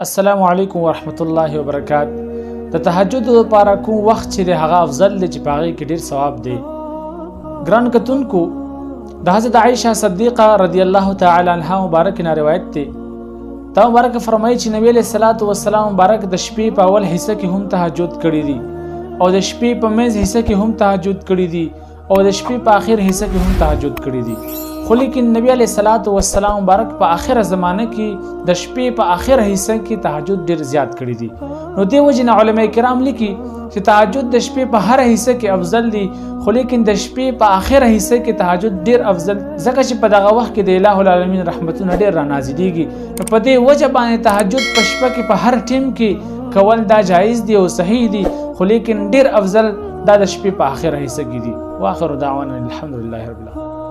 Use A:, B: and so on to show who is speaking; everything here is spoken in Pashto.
A: السلام علیکم ورحمت الله وبرکات. د تهجد لپاره کوم وخت چې د هغه افضل دی چې په هغې کې ډیر ثواب دی؟ ګران کتونکو، د حضرت عائشه صدیقه رضی الله تعالی عنها مبارک نه روایت دی، دا مبارک فرمایي چې نبی علیہ الصلوۃ والسلام مبارک د شپې په اول حصہ کې هم تهجد کړی دی او د شپې په منځ حصہ کې هم تهجد کړی دی او د شپې په آخر حصہ کې هم تهجد کړی دی. خو لیکن نبی علیہ الصلوۃ والسلام مبارک په آخره زمانه کې د شپې په آخره حصہ کې تهجد ډیر زیات کړی دی. نو دی وجه نه علما کرام لیکي چې تهجد د شپې په هر حصہ کې افضل دی، خو لیکن د شپې په آخره حصہ کې تهجد ډیر افضل، ځکه چې په دغه وخت کې د الٰه العالمین رحمتونه ډیر را نازلېږي. نو په دې وجه باندې تهجد په شپه کې په هر ټیم کې کول دا جایز دی او صحیح دی، خو لیکن ډیر افضل دا د شپې په آخره حصہ کې دي. واخر دعوانا الحمدلله رب العالمین.